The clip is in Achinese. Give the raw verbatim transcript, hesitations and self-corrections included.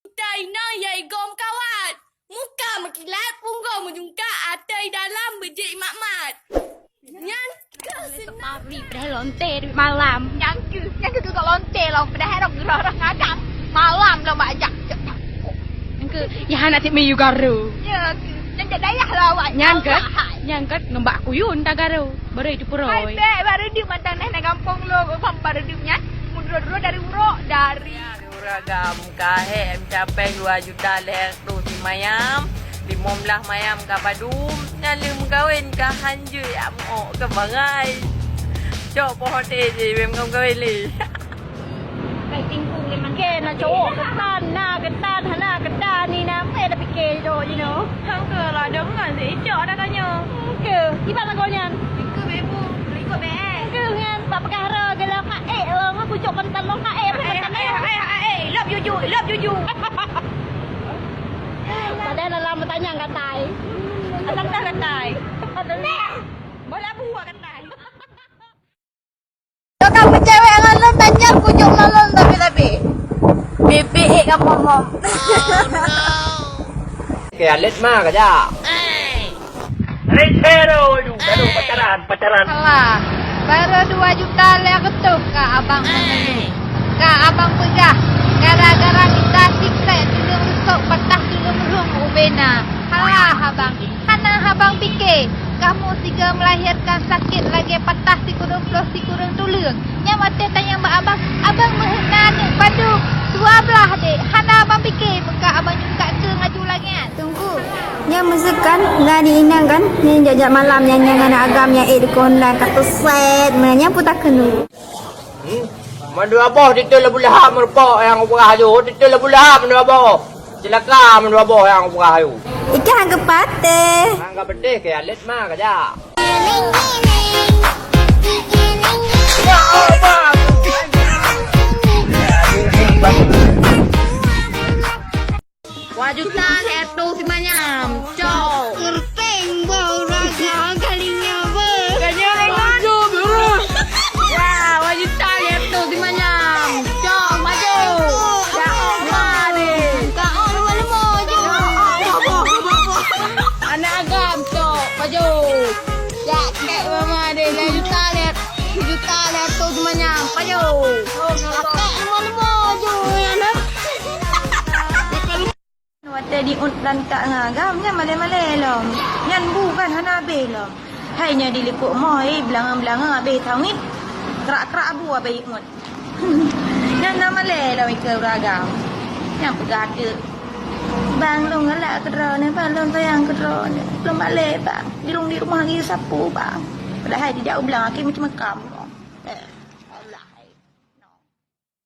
Utai inong ya igom kawat. Muka meukilat, punggong meujungkak, ateueh dalam beujeuet mat-mat. Nyan keuh seunang. Pari padahai lonte duek malam. Nyang keuh, nyang keuh keu lonte lom padahai rot geurah-rah ngadang. Malam lom bak jak, jak takok. Nyang keuh, ya hana tiep miyup garu. Ya keuh, nyang jak dayah lah awak. Nyan keuh, nyan keuh ngon bak kuyun tagaru. Baru itu puroi. Hai bek, baru di mantang neh na gampông lo, bang baru di nyan. Mudro-dro dari urok, dari Uragam ka hék meucapée dua juta lhée reutôh simayam, limong blaih mayam ka padum, nyan lheueh meukawen ka hanjeuet jak meu'ok keu bangai. Cok poh até jih, bèk meukawen lé. Oke, na cowok keutan, na keutan, hana keutan ni na, eh, dah fikir cowok jinoe. Hang ke ladang kan, si Icok dah tanya. Ke, iban lagoe nyan? Ke bebu, ikut B S. Ke nyan, bak peugah roh, geulong ka eh, lom, kucok pantat lom ka eh, apa pantat eh, eh, eh, eh, lop juju, lop juju. Padahai dalam pertanyaan katai. Alam dah katai. Bola buah katai. Tukang peucewek ngon lôn tanyong kujok ngon lôn tapi-tapi. Bibik ék ka mom-mom. Oke, alet ma kajak. Ricero, aduh, aduh, pacaran, pacaran. Alah, baru dua juta lhée reutôh ka abang peugah. Ka abang peugah, gara-gara mita siksa tuleueng rusok patah tuleueng rhueng ubena. Halah abang, hana abang pike, kamoe sigoe meulahirkan sakét lagée patah sikureueng ploh sikureueng tuleueng. Nyan watée tanyong bak abang, abang meuheuet na aneuk padum, dua blaih dek, hana abang pike, meuka abang jungkak keu ngaju langét. Teungku, nyan meuseukan ngon inong kan, nyan jak-jak malam nyan, nyan ngon agam nyan ék dikondang ka teusét, meunan nyan puta keuneuk. Hmm? Mandua boh titeuh Abu Lahab meureumpok nyang ubrah ju, titeuh Abu Lahab mandua boh. Cilaka mandua boh nyang ubrah ju. Ikan hang geupatéh. Hang geupatéh ke alet ma kajak. Dua juta lhée reutôh simanyam. Cok. Kerpeng bau raga kalinya beuh. Kanya dengan. Ya, dua juta lhée reutôh simanyam. Cok, maju. Ya Allah deh. Kau lemah-lemah je. Anak agam, cok, maju. Ya, cek mama deh, dua juta lhée, dua juta lhée reutôh simanyam. Maju. Atak lemah-lemah je, ya, nak. Watée diuet lantak ngon agam, nyan malée-malée lom. Nyan bu kan hana habéh lom. Hai nyoe dilikot moh, eh, beulangong-beulangong habéh tawét. Krak-krak bu habéh iuet. Nyan na malée lom ikeue ureueng agam. Nyan peugah ateuk, "Bang, lôn galak keudroe nyoe, bang, lôn sayang keudroe nyoe. Lôn balek, bang. Di lôn di rumoh lagée sapeue, bang." Padahai di jak u blang akhé macam makam.